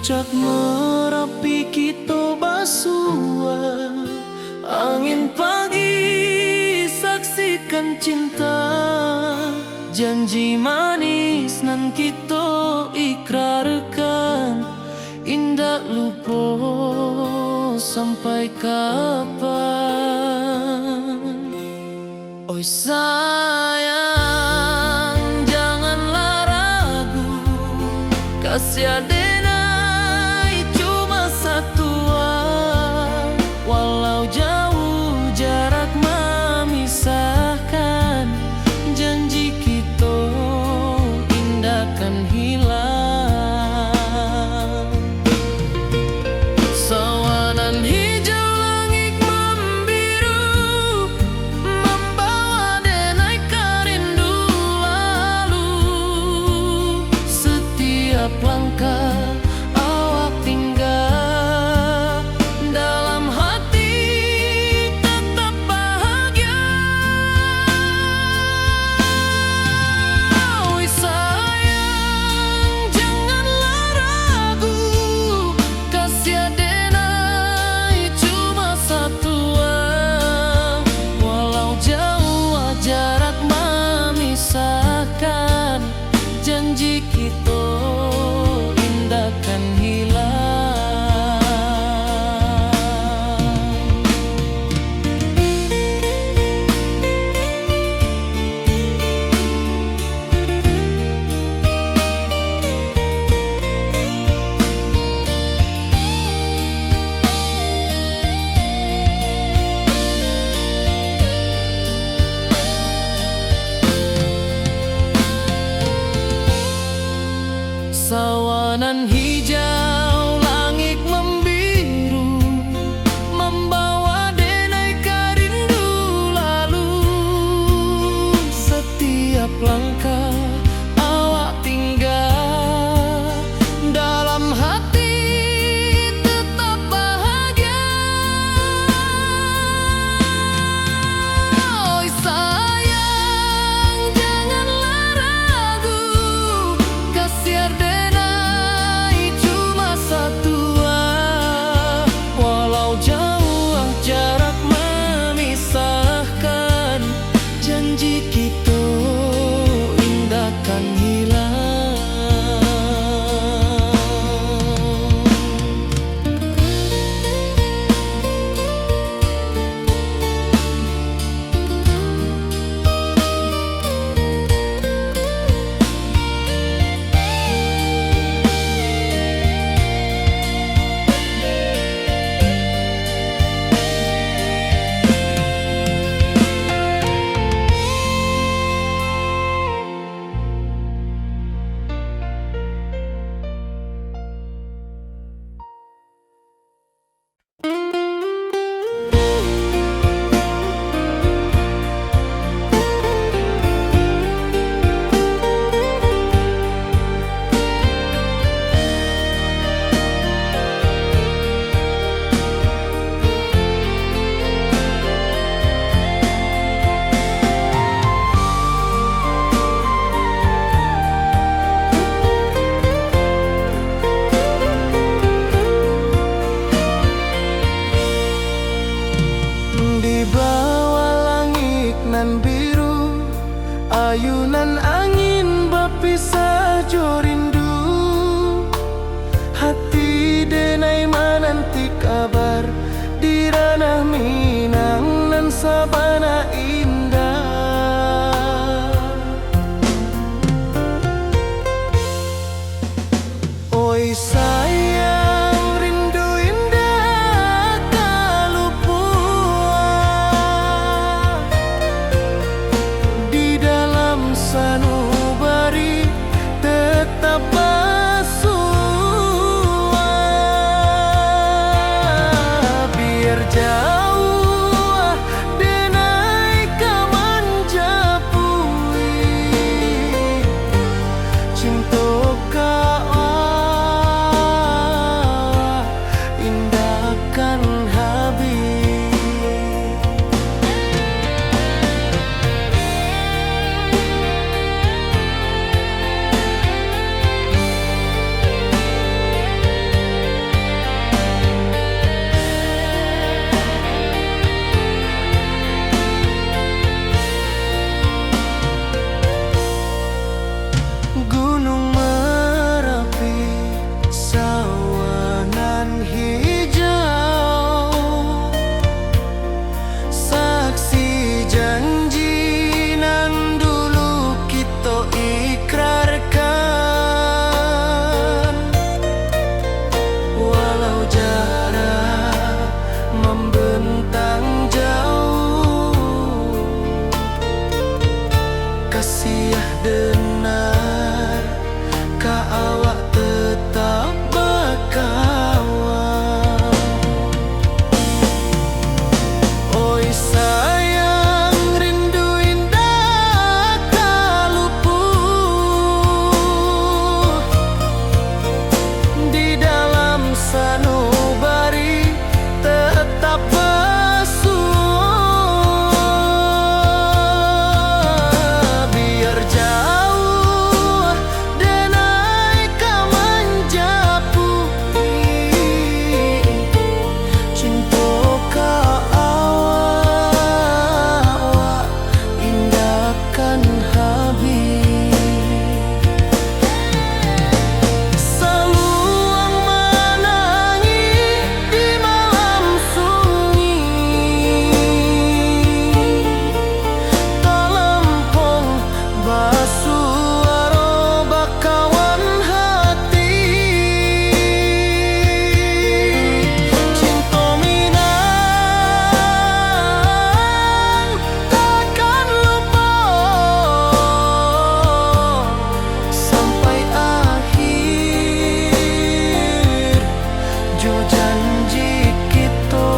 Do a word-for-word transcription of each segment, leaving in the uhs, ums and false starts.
Puncak Marapi kito basua, angin pagi saksikan cinta, janji manis nan kito ikrarkan, indak lupo sampai kapan. Oi sayang, janganlah ragu, kasih adenai cuma satua. Walau jauh jarak mamisahkan, janji kito indak kan hilang. Sawanan hijau langik mambiru, mambawa denai ka rindu lalu. Setiap langkah awak tingga, dalam hati tetap bahagia. Oi sayang, janganlah ragu, kasih adenai cuma satua. Walau jauh jarak mamisahkan, janji kito indak kan hilang. Sawanan hijau langik mambiru, mambawa denai ka rindu lalu. Setiap langkah awak tingga, dalam hati tetap bahagia. Oi sayang, janganlah ragu, kasih adenai cuma satua. Walau jauh jarak mamisahkan, janji kito indak kan hilang. Di bawah langik nan biru, ayunan angin bapisah jo rindu. Hati denai mananti kabar di ranah Minang nan sabana indah. Oi sayang, rindu indak ka lupuah. Di dalam sanu Sayang, rindu indak ka lupuah, di dalam sanubari tetap basuah. Biar jauah denai ka manjapuik, cinto ka awak, wak indak kan habih. Saluang manangih di malam sunyi, talampau basuaro bakawan hati. Cinto Minang takkan lupo sampai akhir jo janji kito.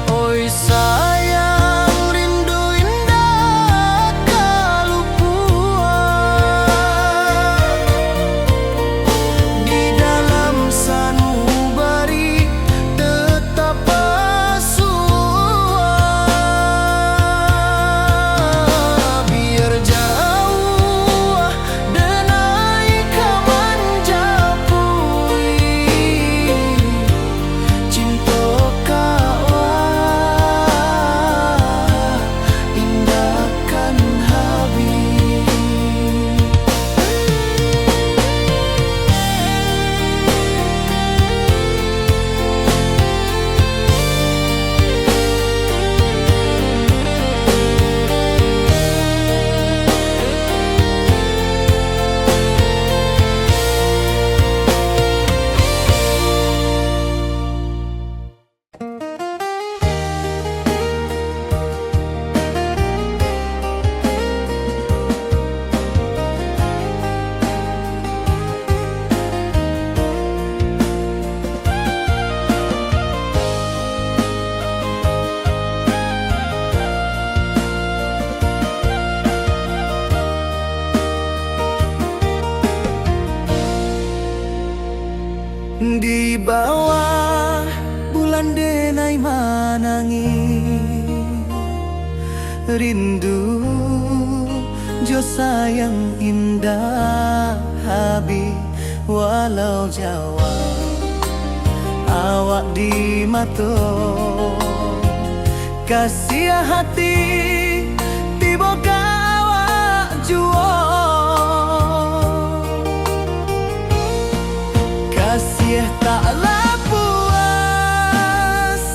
Oi sayang, rindu indak ka lupuah, di dalam sanubari tetap basuah. Biar jauah denai ka manjapuik, cinto ka awak indak kan habih. Di bawah bulan denai manangih, rindu jo sayang indak habih, walau jauah awak di mato. Kasiah hati tibo ka awak juo. Kasiah tak lapuah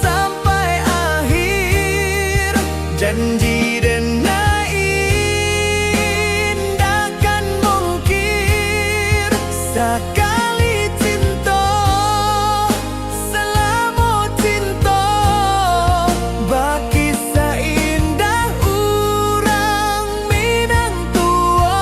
sampai akhir. Janji denai indak kan mungkir. Sakali cinto, salamo cinto, bakisah indah urang Minang tuo.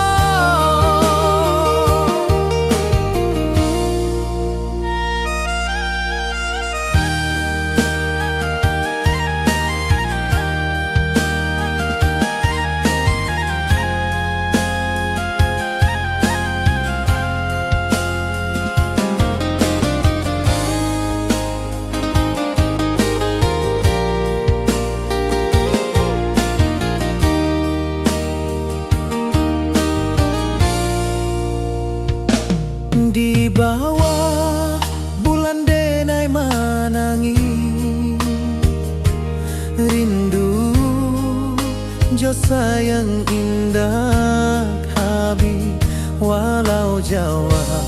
Di bawah bulan denai manangih, rindu jo sayang indak habih, walau jauah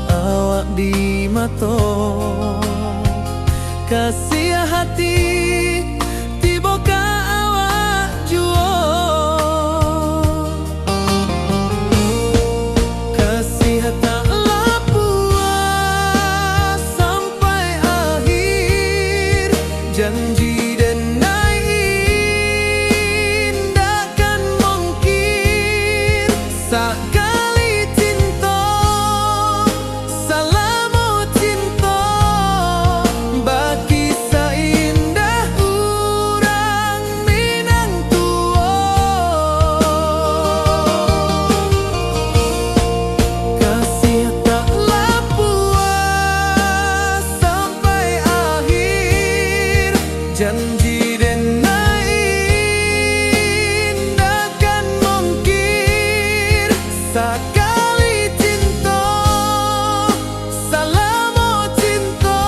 awak di mato. Kasiah hati tibo ka awak juo. Kasiah tak lah puas sampai akhir. Janji denai indak kan mungkir. Sakali cinto, salamo cinto, bakisah indah urang Minang tuo. Kasiah tak lah puas sampai akhir. Janji denai indak kan mungkir. Sakali cinto, salamo cinto,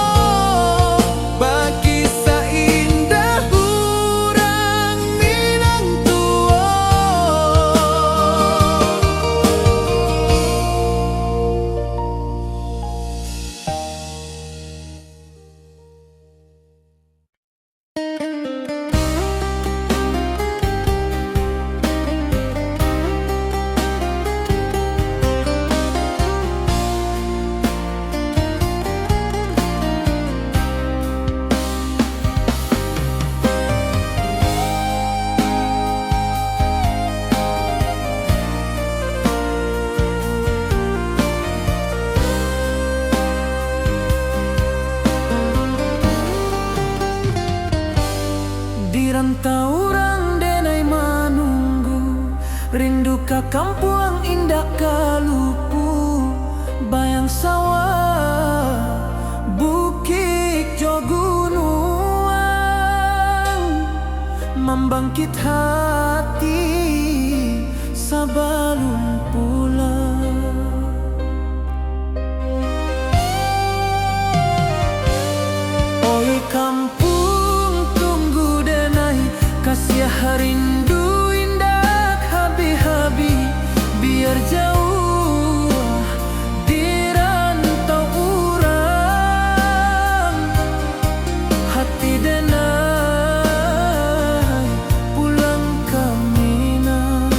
bakisah indah urang Minang tuo. Di rantau urang denai manunggu, rindu ka kampuang indak ka lupu, bayang sawah, bukik jo gunuang, mambangkit hati sabalun pulang. Oi kampuang, tunggu denai, kasiah rindu indak habih-habih, biar jauah di rantau urang, hati denai pulang ka Minang.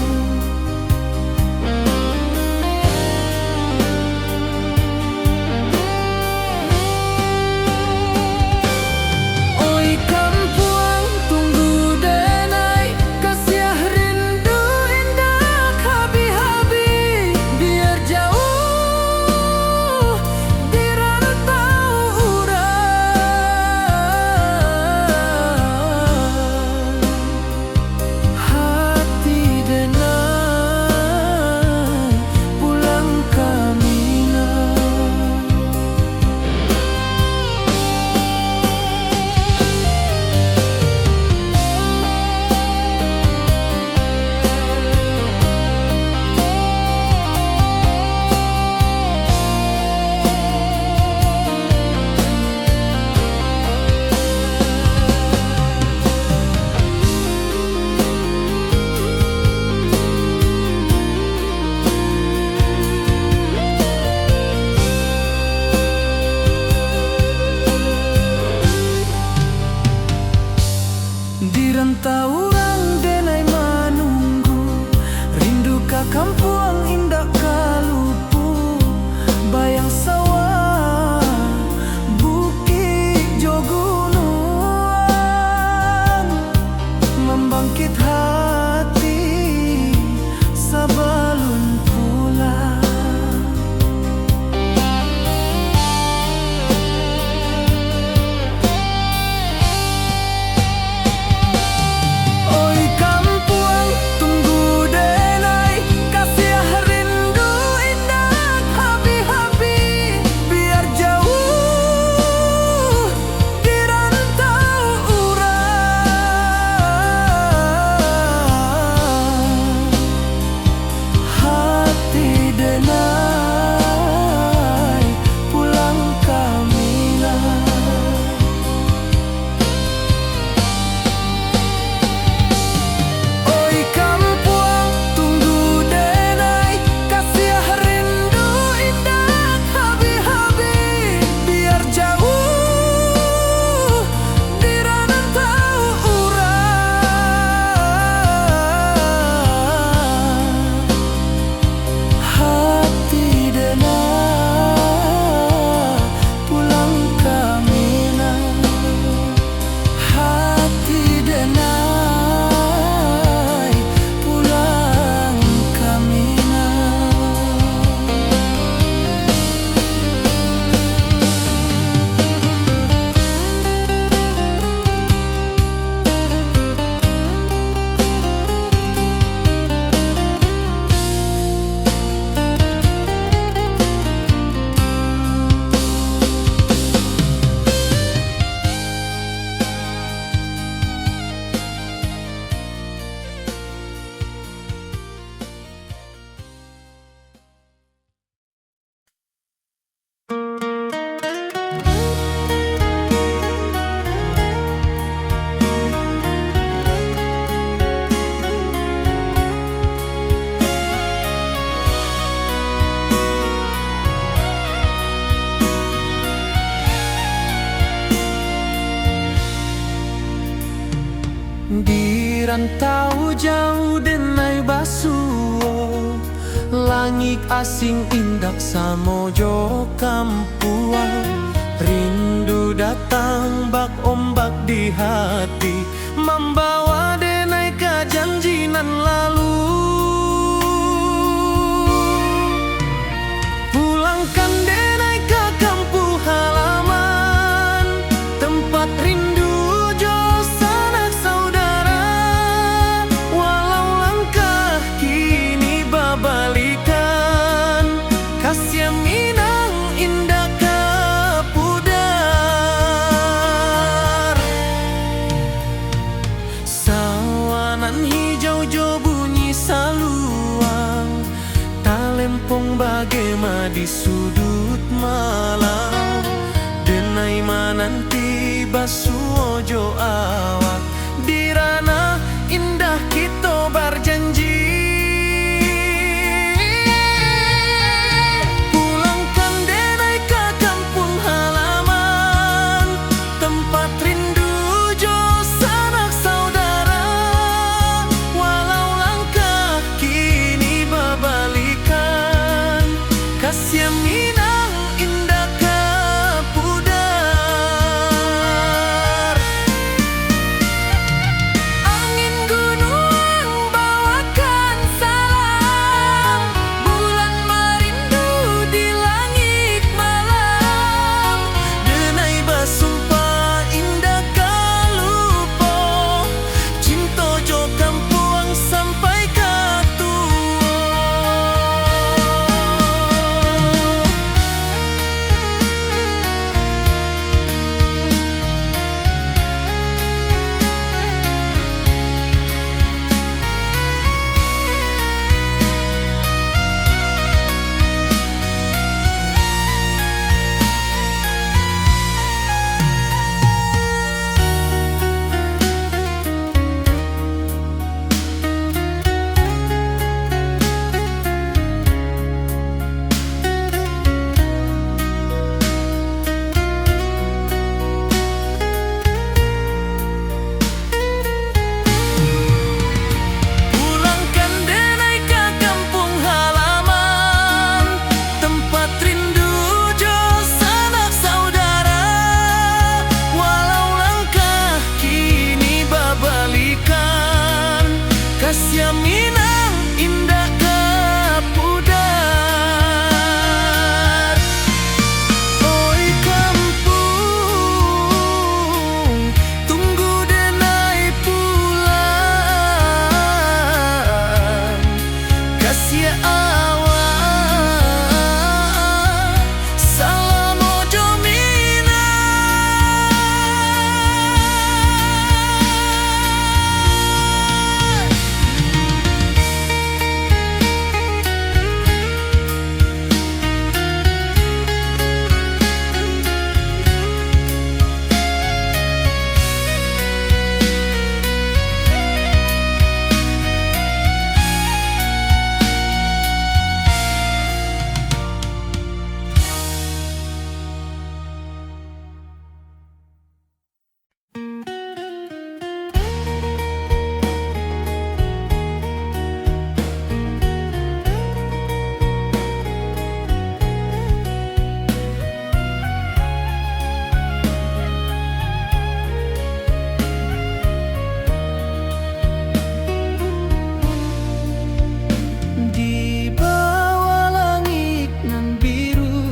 Rantau jauah denai basuo, langik asing indak samo jo kampuang. Rindu datang bak ombak di hati, mambawa denai ka janji nan lalu. Pulangkan denai ka kampuang halaman, tempat rindu jo sanak saudara. Walau langkah kini babalikan, kasiah Minang indak ka pudar. Sawanan hijau jo bunyi saluang, talempong bagema di suduik malam. Denai mananti basuo jo awak, di ranah indah kito barjanji. Pulangkan denai ka kampuang halaman, tempat rindu jo sanak saudara. Walau langkah kini babalikan, kasiah Minang indak ka pudar. Angin gunuang bawakan salam, bulan marindu di langik malam. Denai basumpah indak ka lupo, cinto jo kampuang sampai ka tuo. Pulangkan denai ka kampuang halaman, tempat rindu jo sanak saudara. Walau langkah kini babalikan, kasiah Minang indak ka pudar. Oi kampuang, tunggu denai pulang. Kasiah awak salamo jo Minang. Di bawah langik nan biru,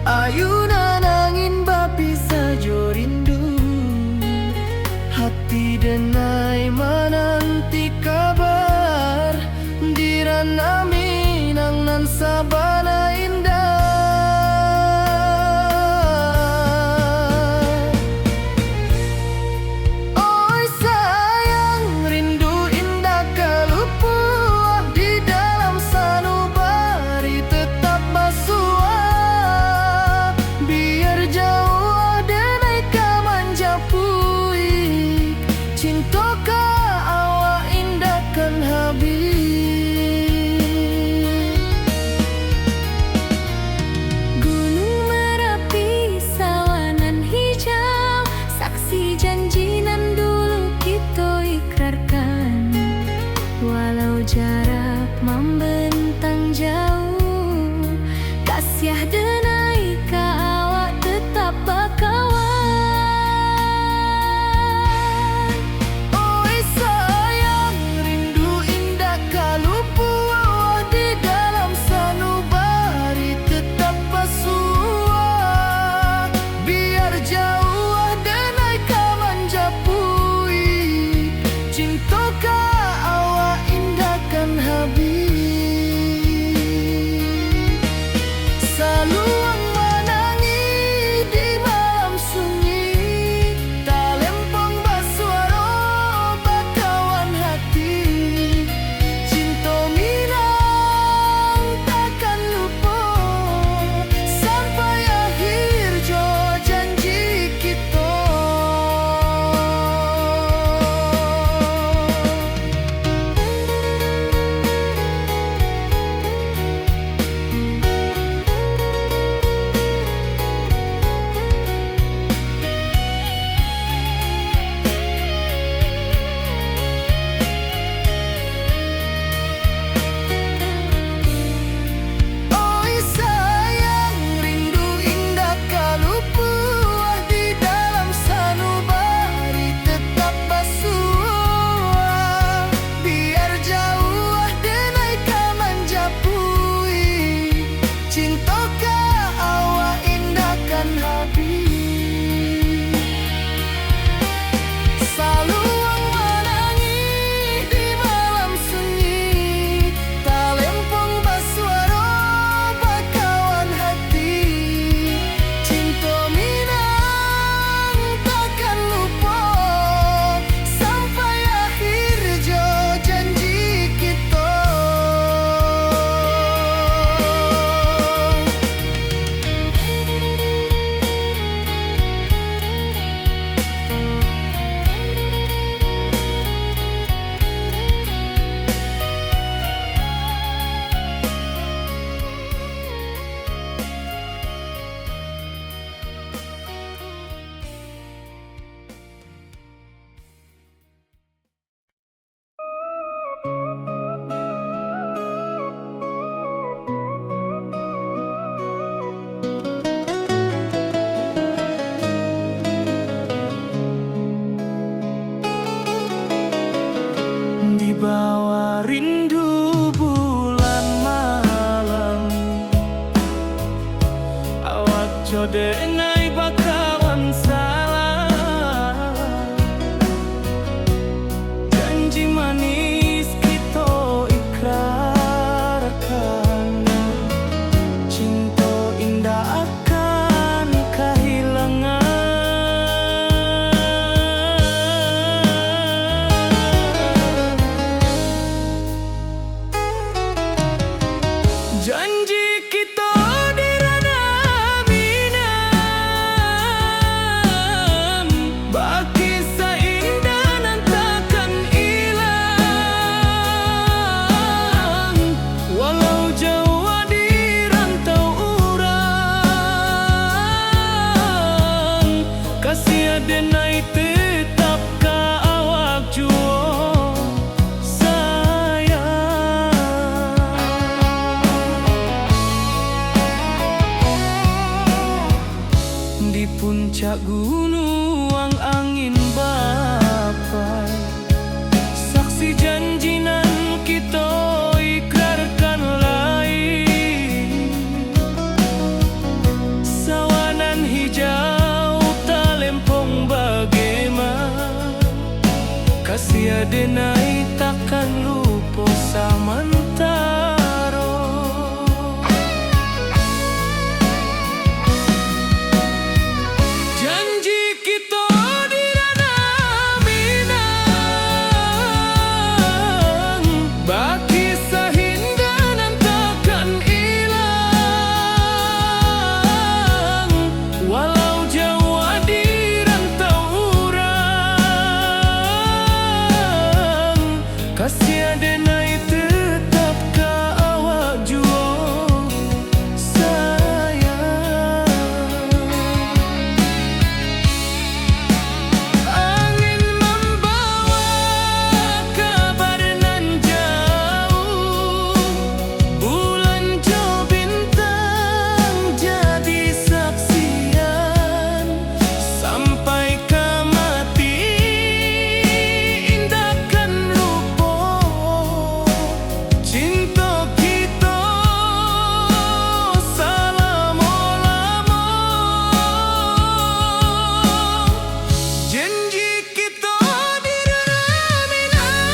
ayunan angin bapisah jo rindu. Hati denai mananti kabar, di ranah Minang nan sabana indah. Oi sayang, rindu indak ka lupo, di dalam sanubari tetap basuo. Biar jauah denai ka manjapuik, cinto ka awak indak kan habih. Gunuang Marapi, sawanan hijau, saksi janji nan dulu kito ikrar. Denai bakawan salah, janji manis kito ikrarkan, cinto indak akan kahilangan. Janji kito di ranah Minang, bakisah indah nan takkan ilang, walau jauah di rantau urang, kasih denai tetap ka awak juo. Sayang. Di puncak gunuang angin bapai, saksi janji nan kito ikrarkan lai. Sawah nan hijau talempong bagema, kasih denai takkan lupo samantaro. Janji kito di ranah Minang, bakisah indah nan takkan ilang, walau jauah di rantau urang, kasih denai tetap ka awak juo, sayang. Angin mambawa kabar nan jauah, bulan jo bintang jadi saksian. Sampai ka mati indak kan lupo, cinto kito salamo-lamo. Janji kito di ranah Minang,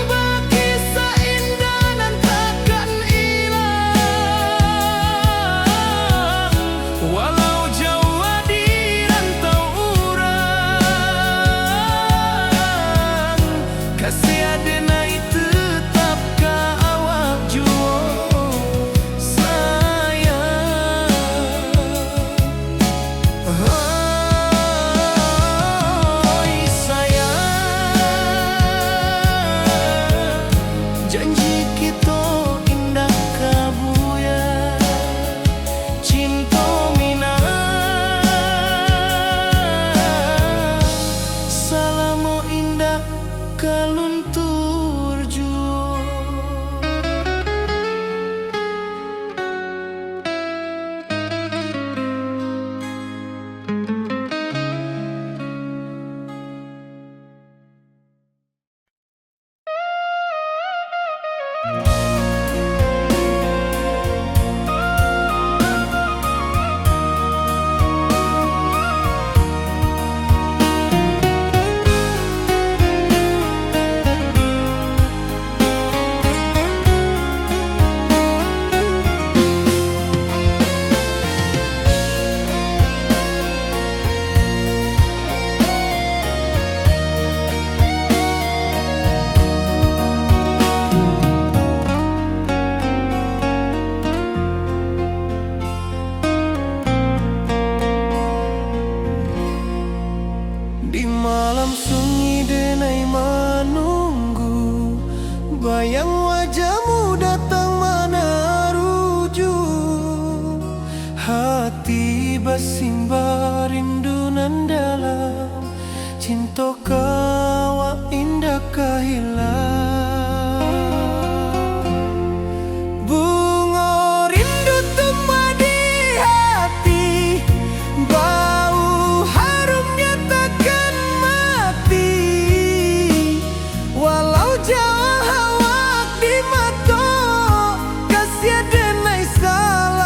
bakisah indah nan takkan ilang. Walau jauah di rantau urang, kasih denai tetap ka awak juo, sayang. Hoi sayang, janji kito indak ka buya. Cinto Minang salamo indak ka luntur juo. Di malam sunyi denai manunggu, bayang wajahmu datang manaruju. Hati basimbah rindu nan dalam, cinto ka awak indak ka hilang. Bungo rindu tumbuah di hati, bau harumnya takkan mati. Walau jauah awak di mato, kasih denai salah.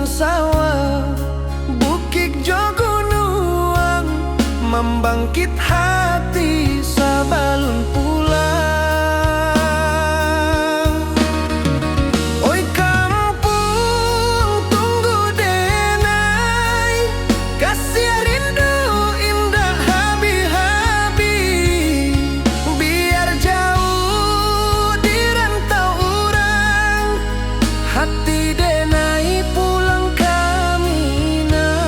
Sawah, bukik jo gunuang, mambangkik hati sabalun pulang. Oi kampuang, tunggu denai, kasiah rindu indak habih-habih. Biar jauh di rantau urang, hati denai pulang ka Minang.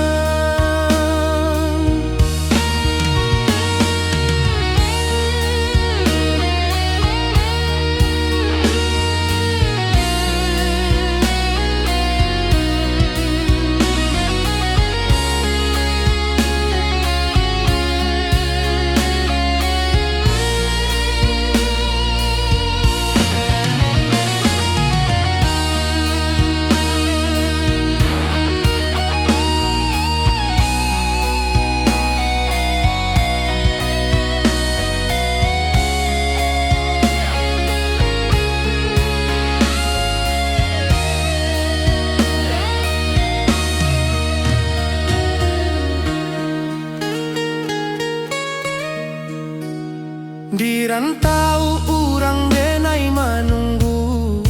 Di rantau urang denai manunggu,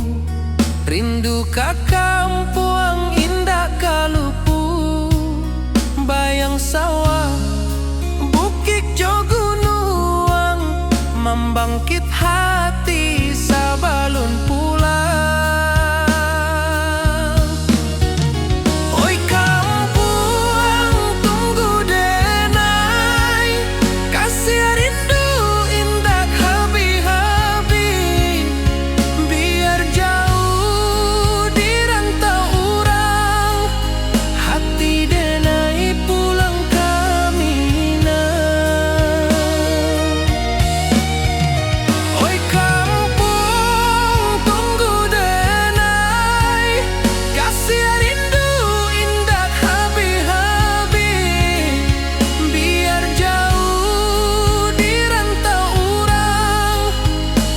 rindu ka kampuang indak ka lupu. Bayang sawah, bukik jo gunuang, mambangkik hati sabalun pulang. Oi kampuang, tunggu denai, kasiah rindu indak habih-habih. Biar jauh di rantau urang, hati denai pulang ka Minang. Oi kampuang, tunggu denai, kasiah rindu indak habih-habih. Biar jauh di rantau urang,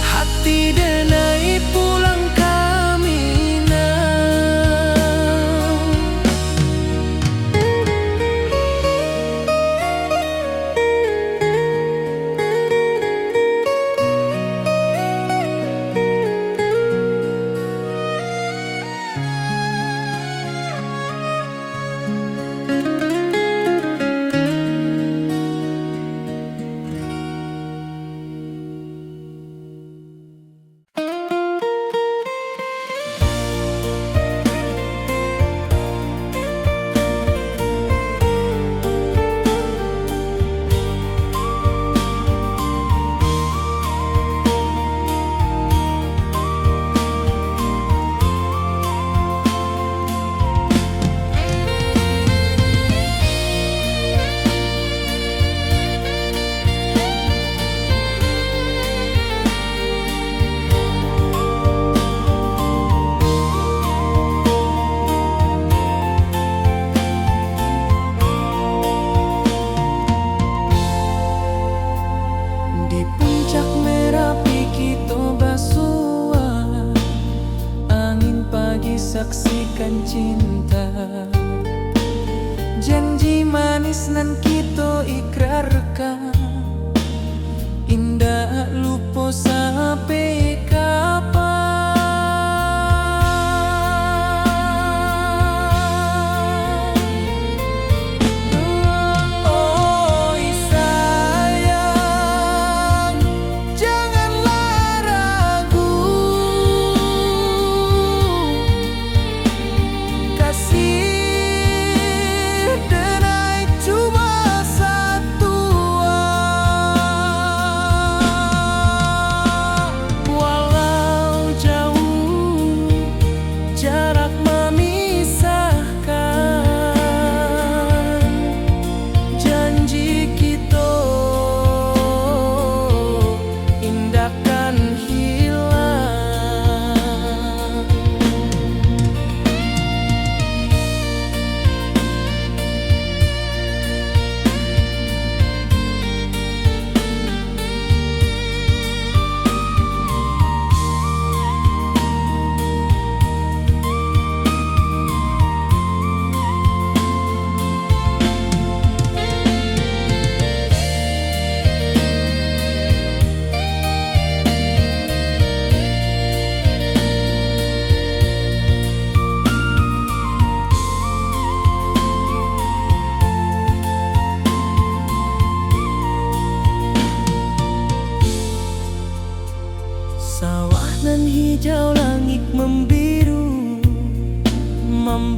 hati denai pulang ka Minang. Di puncak Merapi kito basuo, angin pagi saksikan cinta. Janji manis nan kito ikrarkan, indak lupo sampai kapan. Oi sayang, janganlah ragu. Kasih denai cuma satua.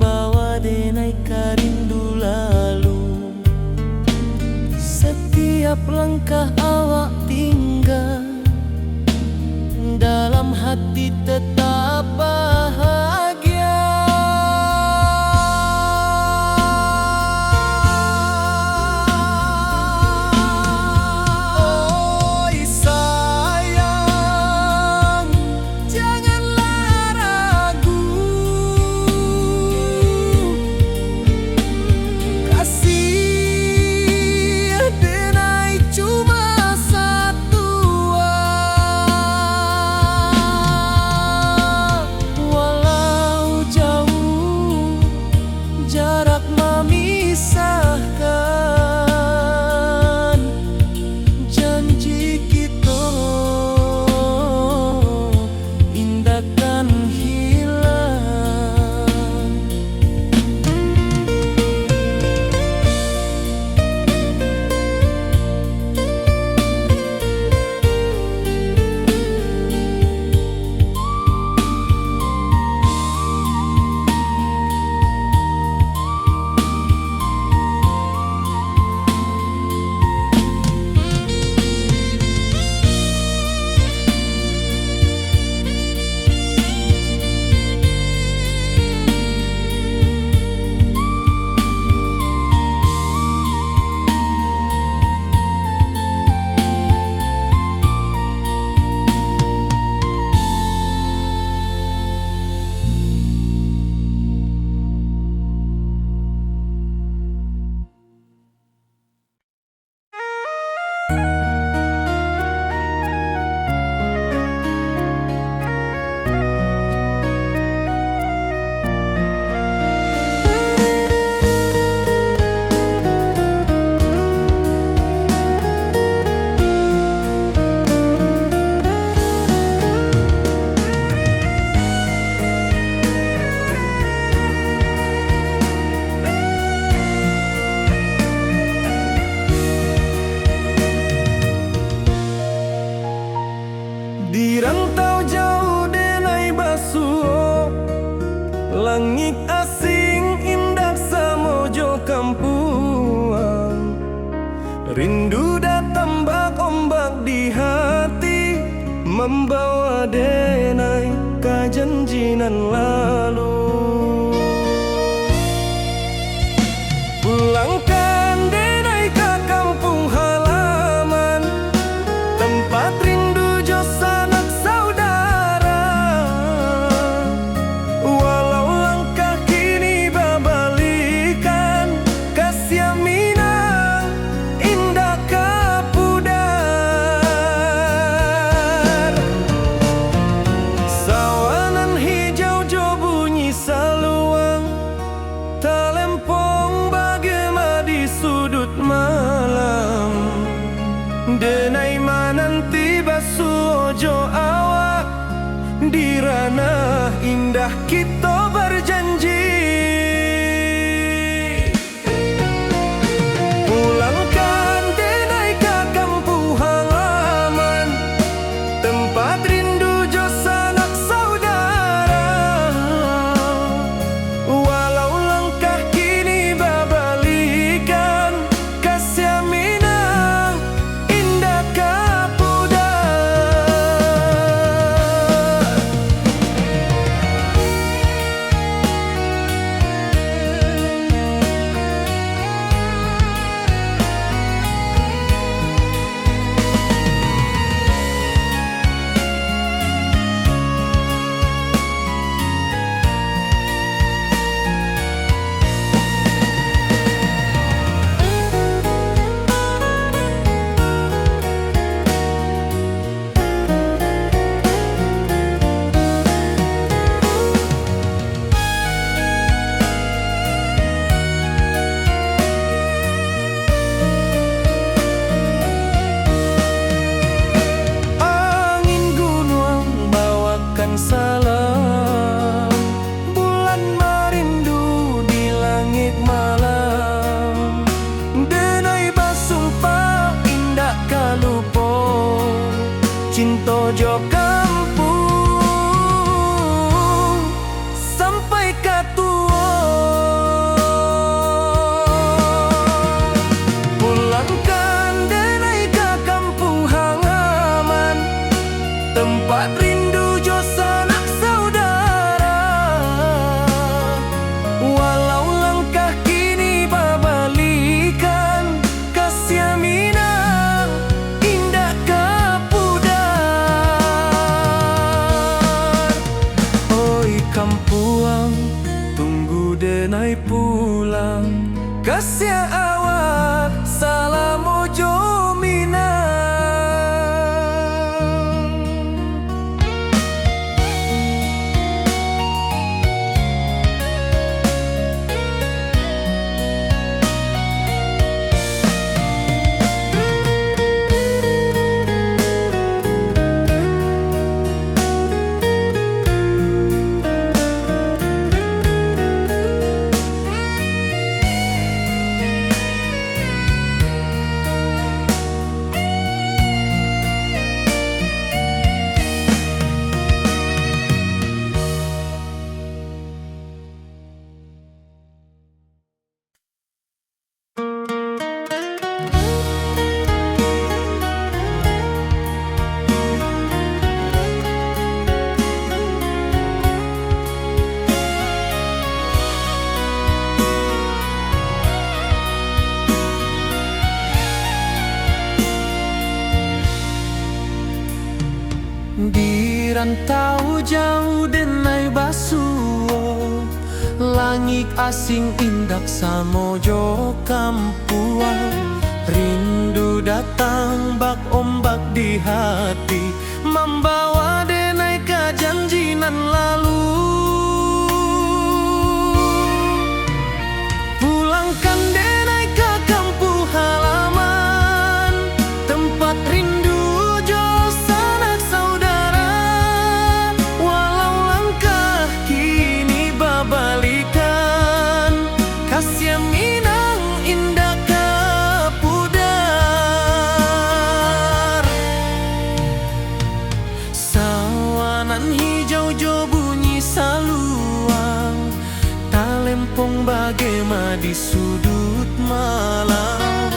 bawa denai ka rindu lalu. Setiap langkah awak tingga, dalam hati tetap bahagia. Oi sayang, janganlah ragu. Kasih denai cuma satu. Walau jauh jarak mamisahkan, janji kito indak kan hilang. Di rantau jauah denai basuo, langik asing indak samo jo kampuang. Rindu datang bak ombak di hati, mambawa denai ka janji nan lalu. Pulangkan denai ka kampuang halaman, tampek rindu jo sanak saudara. Walau langkah kini babalikan, kasiah minang indak ka pudar. Sawah nan hijau jo Denai pulang, kasiah awak salamo jo Minang. Di rantau jauah denai basuo, langik asing indak samo jo kampuang. Rindu datang bak ombak di hati, mambawa denai ka janji nan lalu. Pulangkan denai ka kampuang halaman, tempat rindu jo sanak saudara. Walau langkah kini babalikan, kasiah Minang indak ka pudar. Sawah nan hijau jo bunyi saluang, talempong bagema di suduik malam.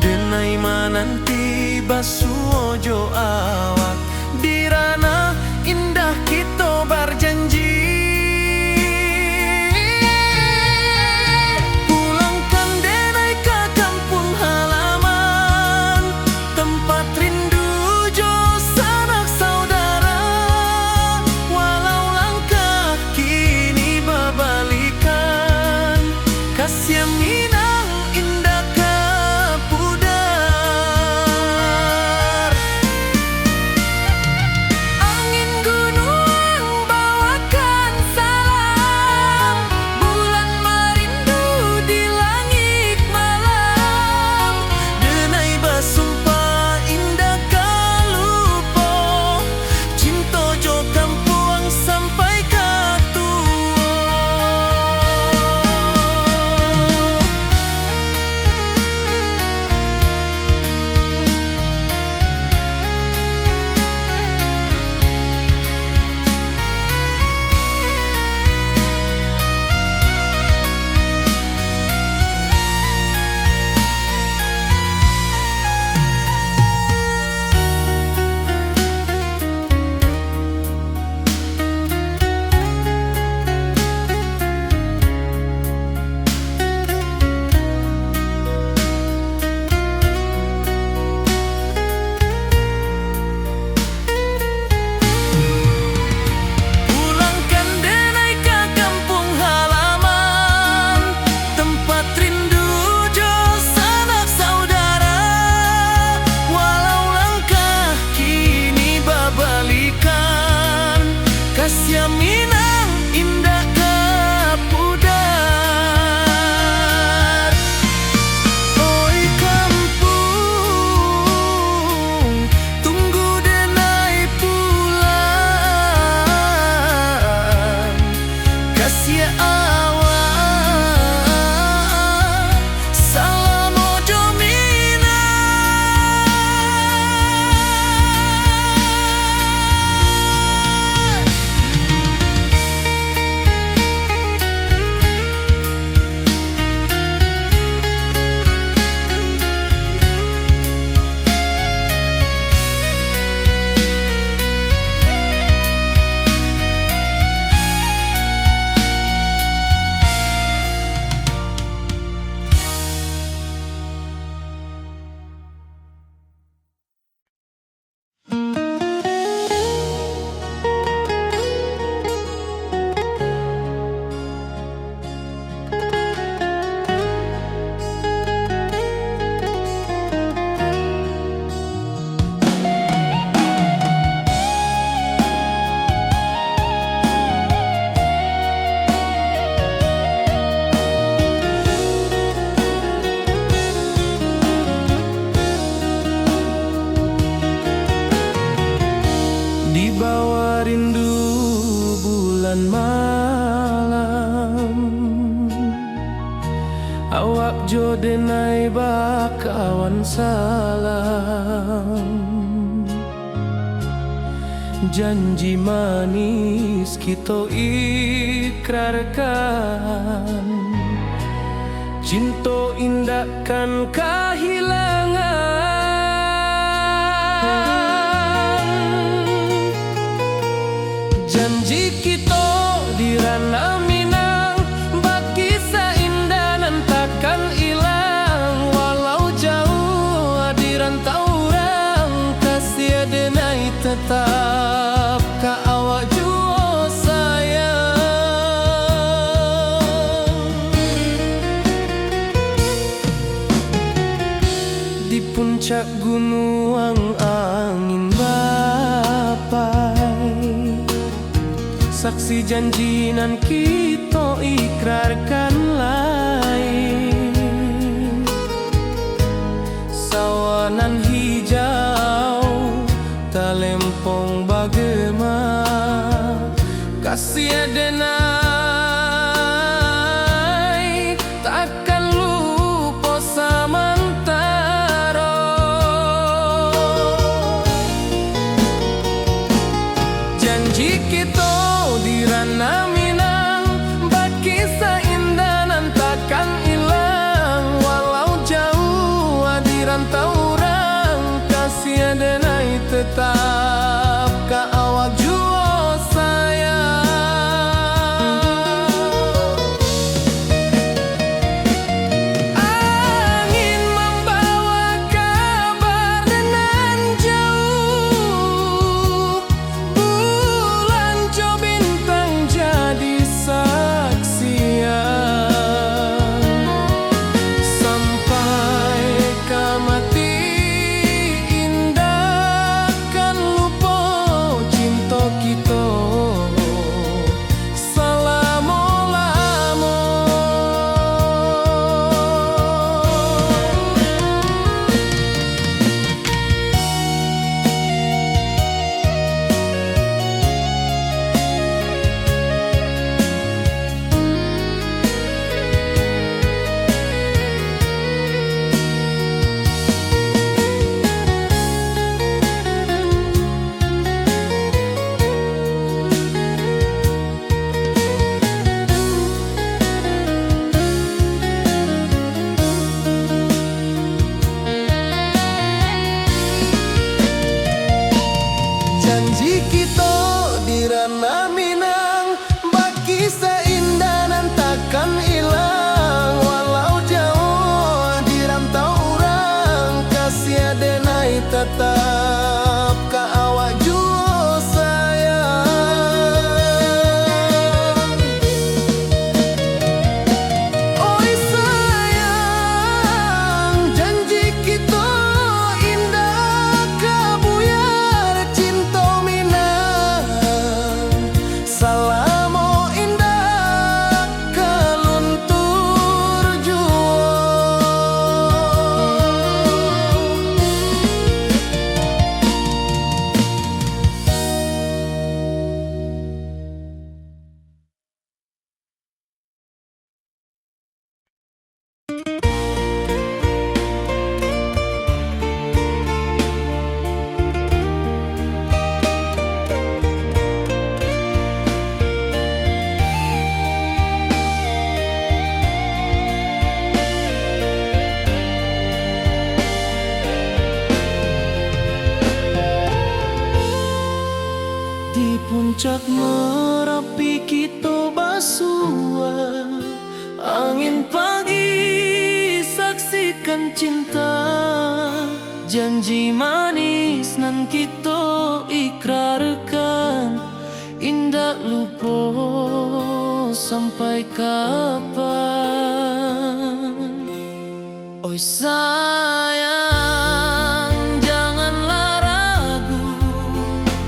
Denai mananti basuo jo awak, di ranah indah kito barjanji. Pulangkan denai ka kampuang halaman, tempat rindu jo sanak saudara. Walau langkah kini babalikan, kasiah Minang indak ka pudar. Awak jo denai bakawan salam. Janji manis kito ikrarkan, cinto indak kan kahilangan. Janji kito di Ranah Minang, bakisah indah nan takkan ilang. Walau jauah di rantau urang, kasih denai tetap ka awak juo sayang. Di puncak gunuang angin bapai, saksi janji nan kito ikrarkan lai. Sawah nan hijau, talempong bagema, kasih denai takkan lupo samantaro. Janji kito di Ranah Minang, bakisah indah nan takkan ilang. Walau jauah di rantau urang, kasih denai tetap ka awak juo sayang. Angin mambawa kabar nan jauah, bulan jo bintang jadi saksian. Sampai ka mati indak kan lupo cinto kito salamo-lamo. Janji kito di Ranah Minang, bakisah indah nan takkan ilang. Walau jauah di rantau urang, kasih denai tatap ka awak juo sayang. Oi sayang, janji kito indak ka buyar, cinto Minang salamo indak ka luntur juo. Di puncak Marapi kito basua, angin pagi saksikan cinta, janji manis nan kito ikrarkan, indak lupo sampai kapan. Oi sayang, janganlah ragu,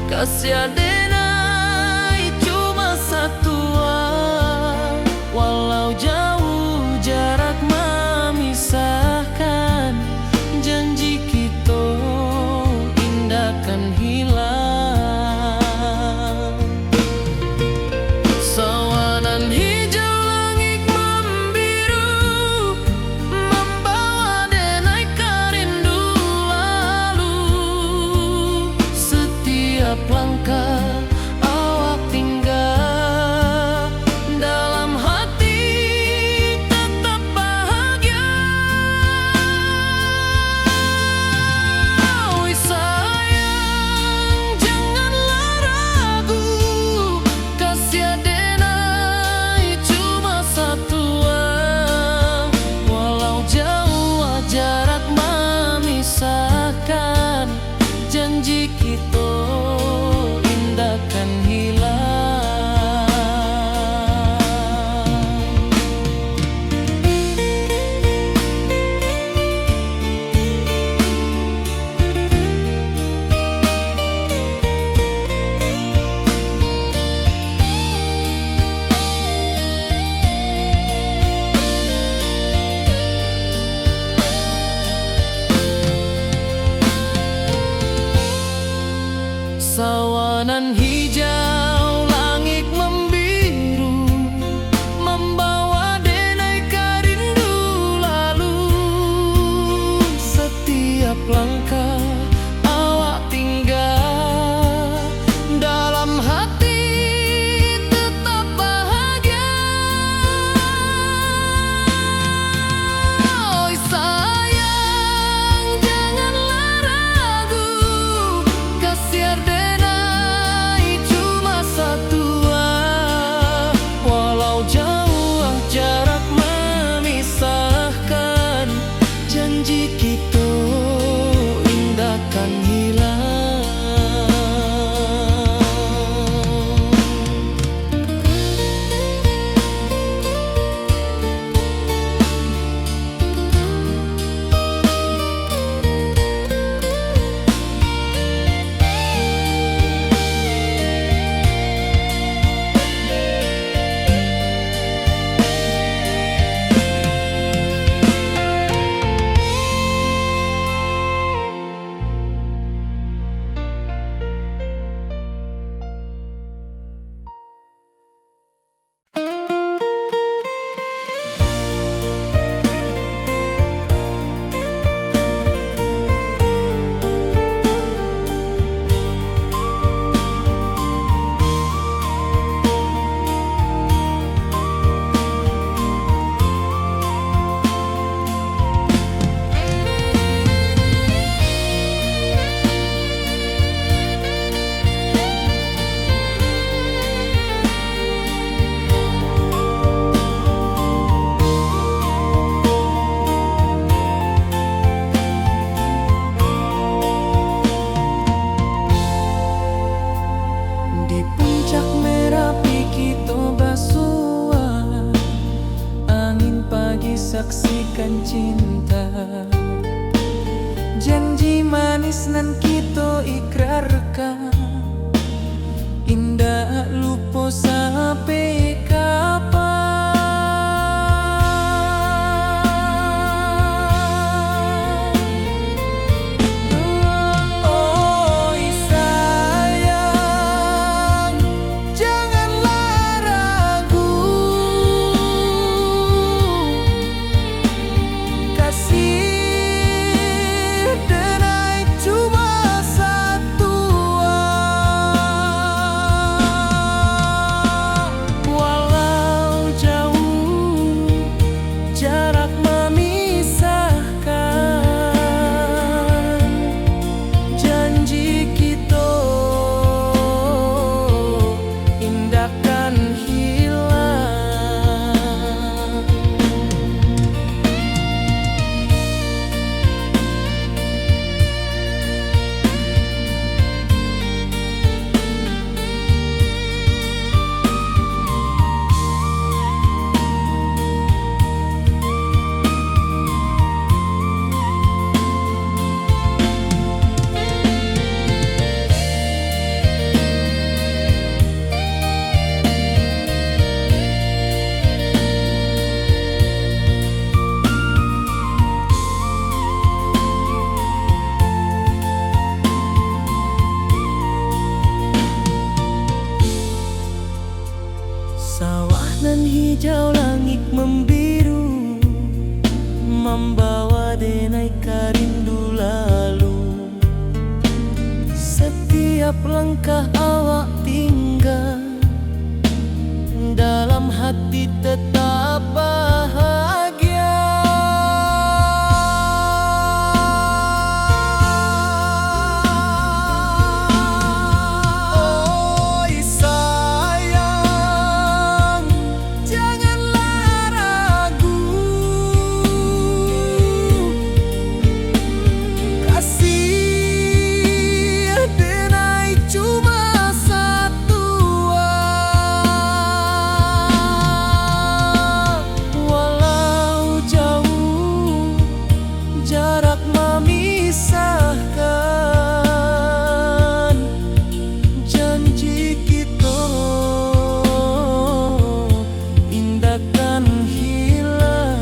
kasih denai cuma satua. Walau jauah jarak mamisahkan, janji kito indak kan hilang. Sawanan hijau langik mambiru, Saksikan cinta, janji manis nan kito ikrarkan, indak lupo sampai kapan. Oi sayang, janganlah ragu, kasih denai cuma satu. Walau jauh jarak memisahkan, janji kito indak kan hilang. Sawah nan hijau, langik mambiru, mambawa denai ka rindu lalu. Satiap langkah awak tingga, dalam hati tetap bahagia. Oi sayang, janganlah ragu, kasih denai cuma satu. Walau jauh jarak memisahkan, janji kito indak kan hilang.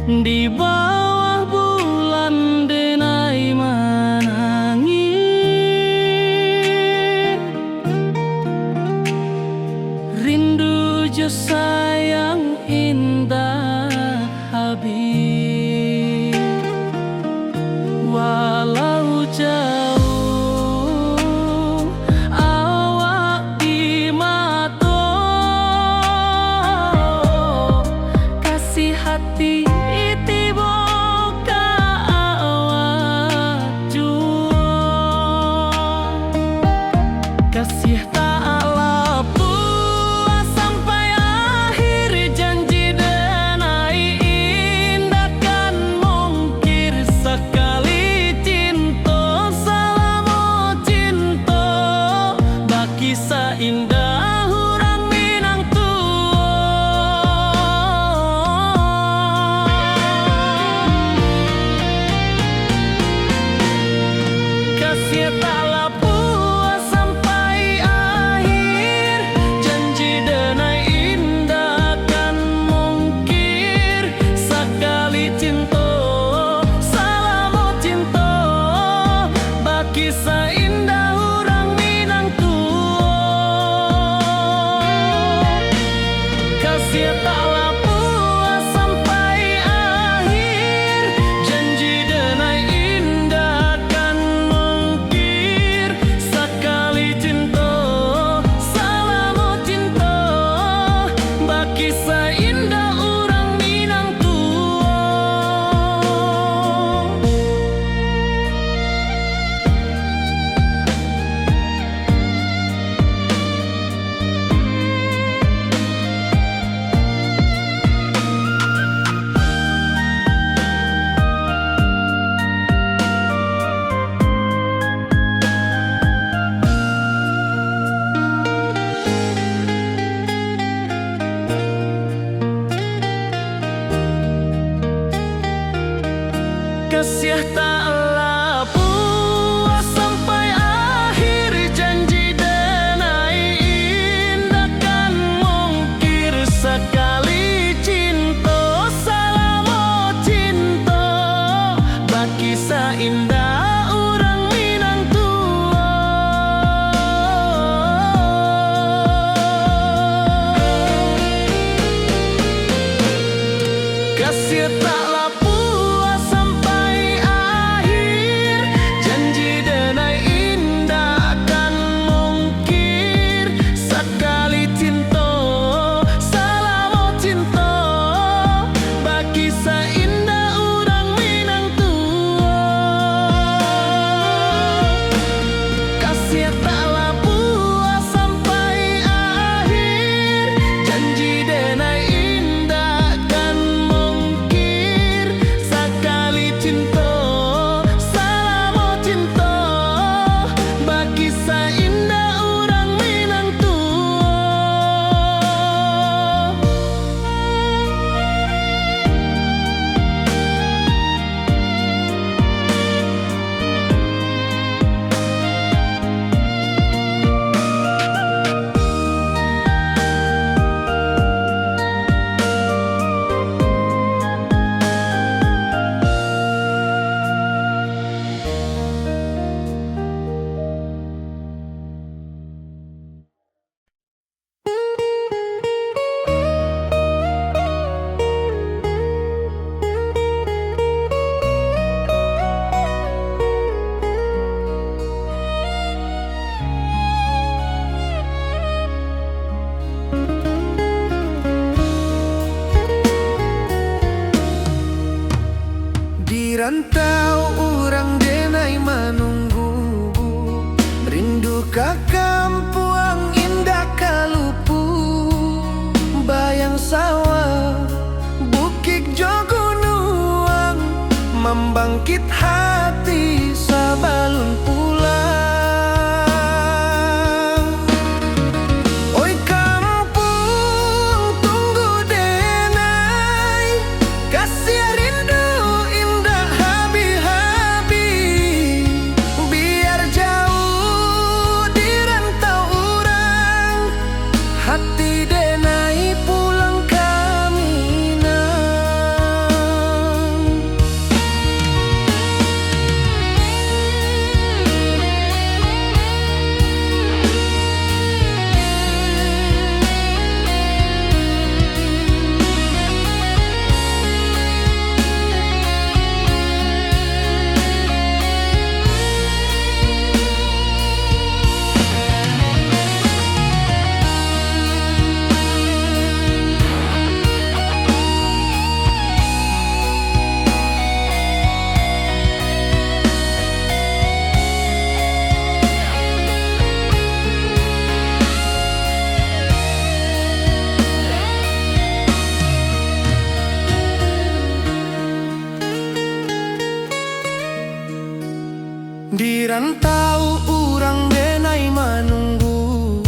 Di bawah bulan denai manangih, rindu jo sayang indak habih. Walau jauh awak di mato, kasih hati tibo ka awak juo. Kasih tak lapuah sampai akhir sakik hati sabalun pulang. Oi kampuang, tunggu denai, kasiah rindu indak habih-habih. Biar jauh di rantau urang, hati denai pulang ka Minang. Di rantau urang denai manunggu,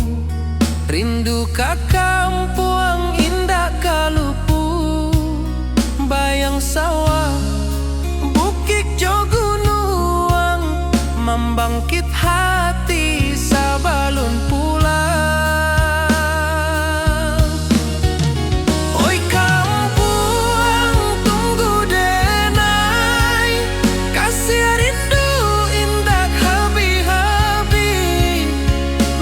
rindu ka kampuang indak ka lupu. Bayang sawah, bukik jo gunuang, mambangkik hati sabalun pulang. Oi kampuang, tunggu denai, kasiah rindu indak habih-habih.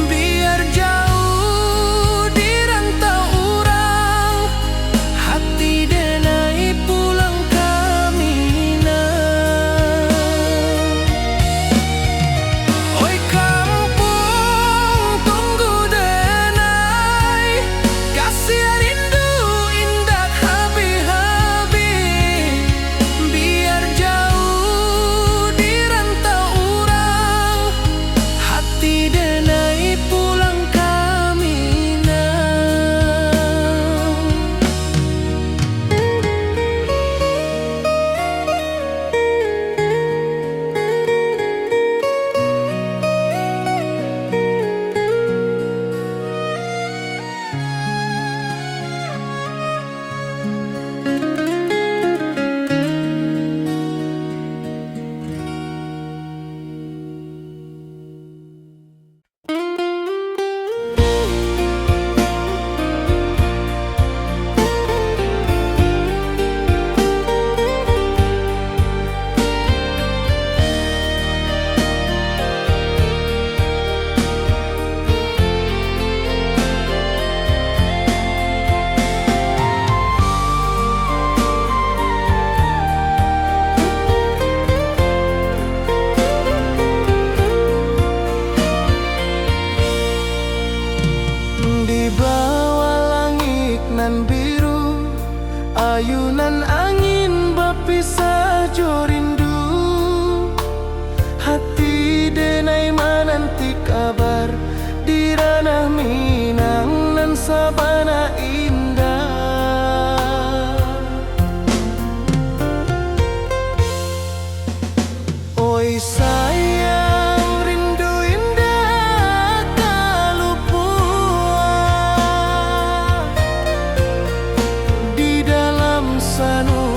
Biar jauh di rantau urang, hati denai pulang ka Minang. Oi kampuang, tunggu denai, kasiah rindu indak habih-habih. Biar jauh di rantau urang, hati denai pulang ka Minang. Di bawah langik nan biru, ayunan angin bapisah jo rindu. Hati denai mananti kabar di ranah Minang nan sabana indah. Oi sayang, rindu indak ka lupuah di dalam sanu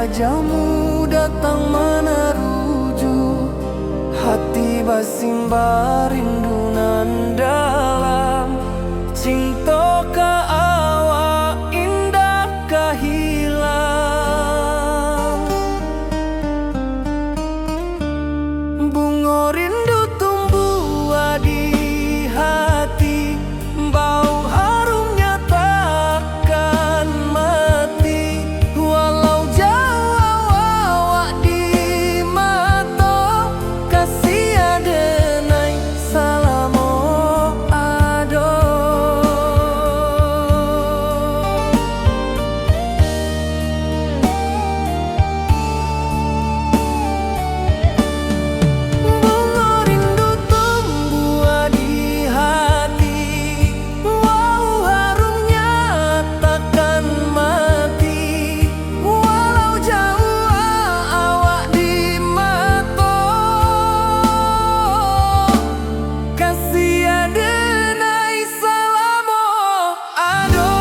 Jamu datang manaruju, hati basimba rindu nan dalam. Cinto ka awak indak ka hilang. Bungo rindu tumbuah di hati, bau harumnya takkan mati. Walau jauah awak di mato, kasih adenai salamo ado. Bungo rindu tumbuah di hati, bau harumnya takkan mati. Walau jauah awak di mato, kasih adenai salamo ado.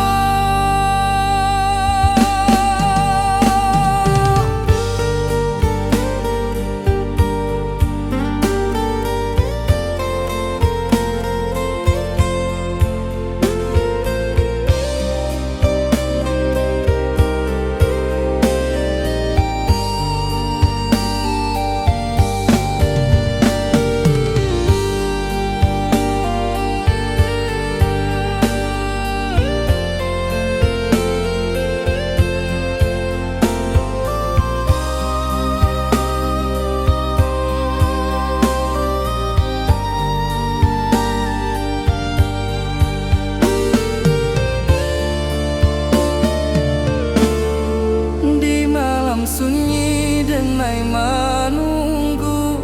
Di malam sunyi denai manunggu,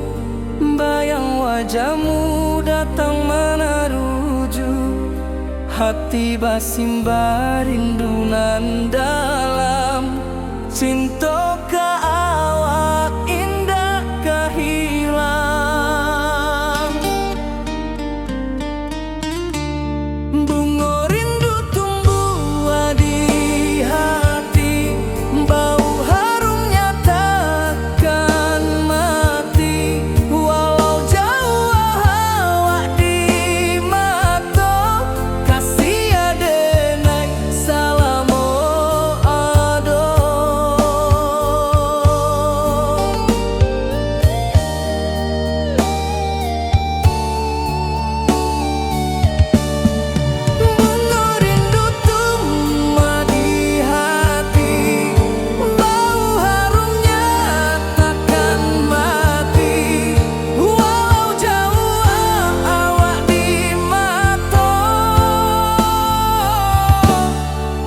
bayang wajahmu datang manaruju. Hati basimba rindu nan dalam, cinto ka awak indak ka hilang. Bungo rindu tumbuah di hati, bau harumnya takkan mati. Walau jauah awak di mato, kasih adenai salamo ado. Bungo rindu tumbuah di hati, bau harumnya takkan mati. Walau jauah awak di mato,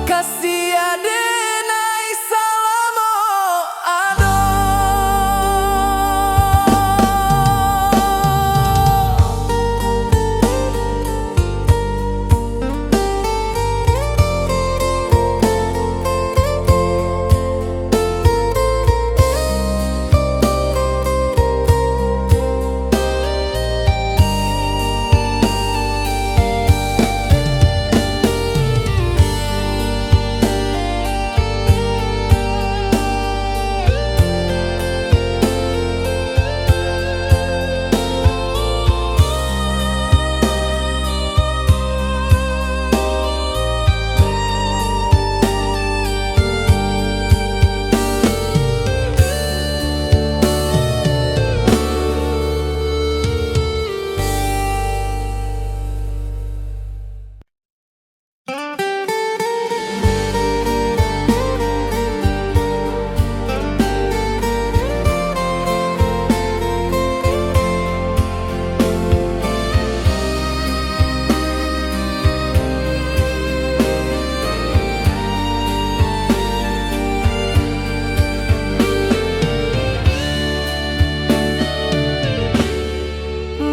kasih adenai salamo ado.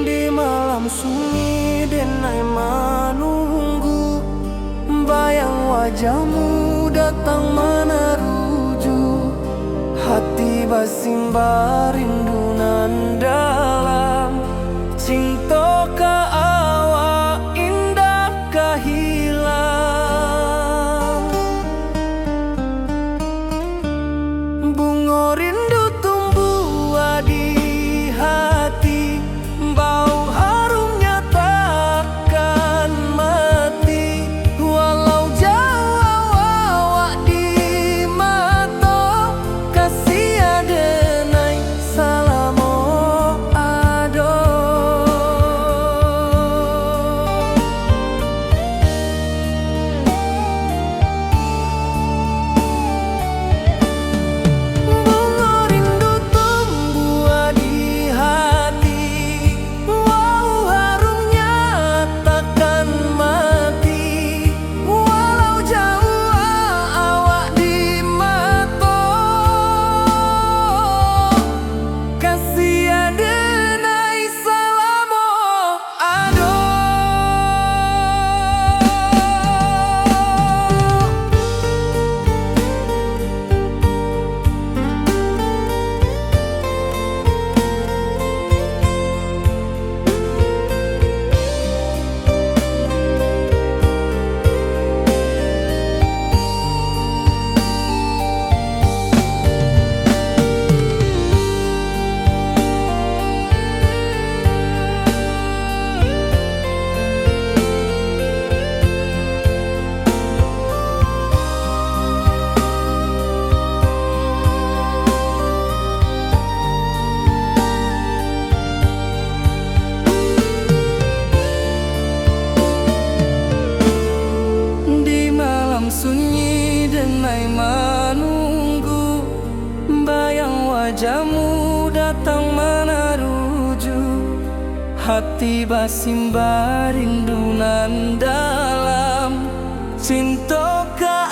Di malam sunyi denai manunggu, bayang wajahmu datang manaruju. Hati basimba rindu nan dalam, cinto ka awak indak ka hilang. Denai manunggu, bayang wajahmu datang manaruju. Hati basimba rindu nan dalam, cinto ka